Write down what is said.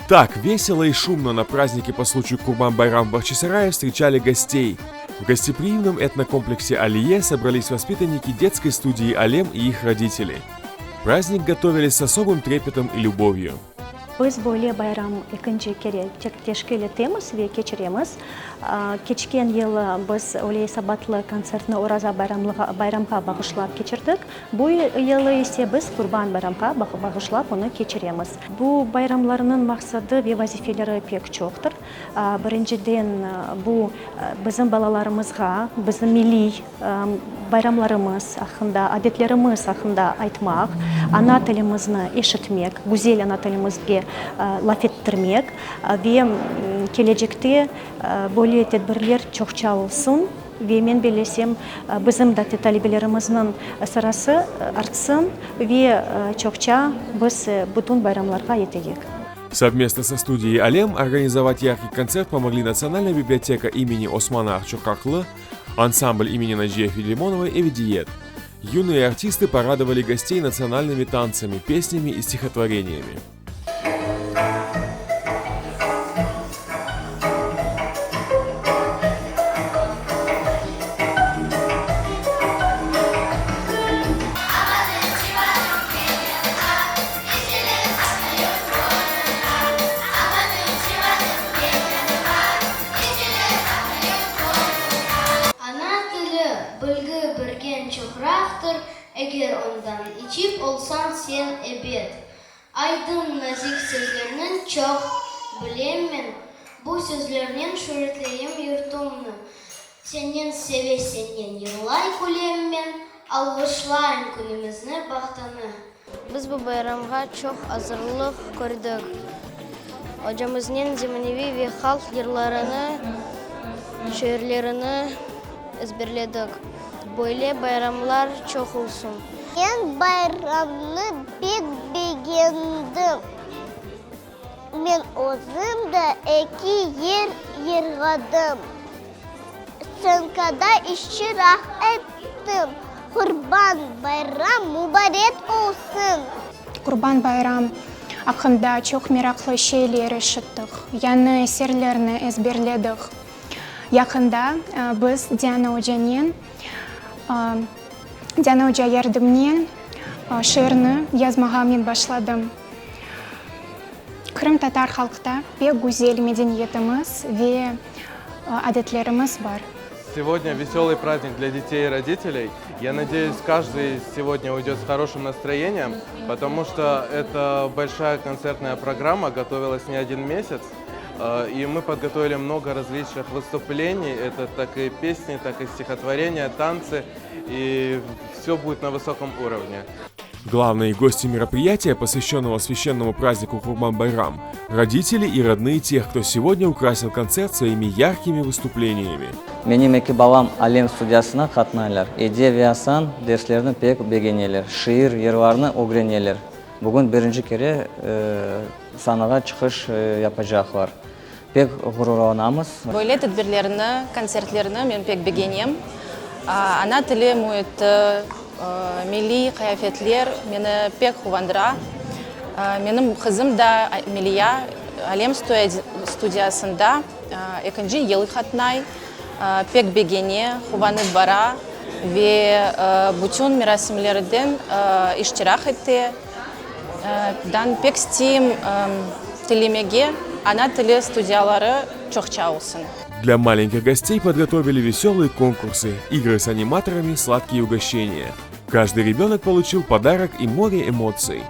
Так весело и шумно на празднике по случаю Курбан-Байрам в Бахчисарае встречали гостей. В гостеприимном этнокомплексе «Алие» собрались воспитанники детской студии «Алем» и их родители. Праздник готовили с особым трепетом и любовью. Biz böyle bayram ekinci kere teşkil etemiz ve keçiremiz. Keçken yılı biz öyle esabatlı kontsertni Oraza bayramğa bağışlap keçirdik. Bu yılı ise biz Qurban bayramğa bağışlap onı keçiremiz. Bu bayramlarnıñ maqsadı ve vazifeleri pek çoqtır. Birinciden, bu bizim balalarımızğa bizim milliy bayramlarımız aqqında, adetlerimiz aqqında aytmaq, ana tilimizni eşitmek, güzel ana tilimizge laf ettirmek ve kelecekte böyle tedbirler çoqça olsun ve men bellesem, bizim da talebelerimizniñ sırası artsın ve çoqça biz bütün bayramlarğa yeteyik. Совместно со студией «Алем» организовать яркий концерт помогли Национальная библиотека имени Османа Ахчукаклы, ансамбль имени Наджия Филимоновой и Ведиет. Юные артисты порадовали гостей национальными танцами, песнями и стихотворениями. Ana tili, bilgi bergen çoqraqtır, Eger ondan içip olsañ sen ebet. Aydın, nazik sözlerniñ çoq bilem men, Bu sözlernen şüretleyim yurtumnı. Senden seve, senden yırlay külem men, Alğışlayım künümizni, bahtını. Biz bu bayramğa çoq azırlıq kördik. Ocamıznen zemaneviy ve halq yırlarını, şiirlerini ezberledik. Böyle bayramlar çoq olsun. Men bayramnı pek begendim. Men özüm de eki yır yırladım. Stsenkada iştirak ettim. Qurban bayram mubarek olsun! Qurban bayram aqqında çoq meraqlı şeyler eşittik, yañı eserlerni ezberledik. Yaqında biz Diana ocanen, Diana oca yardımnen şiirni yazmağa men başladım. Qırımtatar halqta pek güzel medeniyetimiz ve adetlerimiz bar. Сегодня веселый праздник для детей и родителей. Я надеюсь, каждый сегодня уйдет с хорошим настроением, потому что это большая концертная программа, готовилась не один месяц. Э, и мы подготовили много различных выступлений. Это так и песни, так и стихотворения, танцы. И все будет на высоком уровне. Главные гости мероприятия, посвященного священному празднику Курбан-Байрам, родители и родные тех, кто сегодня украсил концерт своими яркими выступлениями. Menim eki balam Alem studiyasına qatnaylar. Ediye ve Asan derslerni pek begeneler, şiir, yırlarnı ögreneler. Bugün birinci kere sanağa çıqış yapacaqlar. Pek ğururlanamız. Böyle tedbirlerni, kontsertlerni men pek begenem. Ana tili müiti, milliy qıyafetler meni pek quvandıra. Menim qızım da Meliya Alem studiyasında ekinci yıl qatnay. Pek begene, quvanıp bara ve bütün merasimlerden iştirak ete. Dan pek isteyim tilemege, ana tili studiyaları çoqça olsun. Для маленьких гостей подготовили веселые конкурсы, игры с аниматорами, сладкие угощения. Каждый ребенок получил подарок и море эмоций.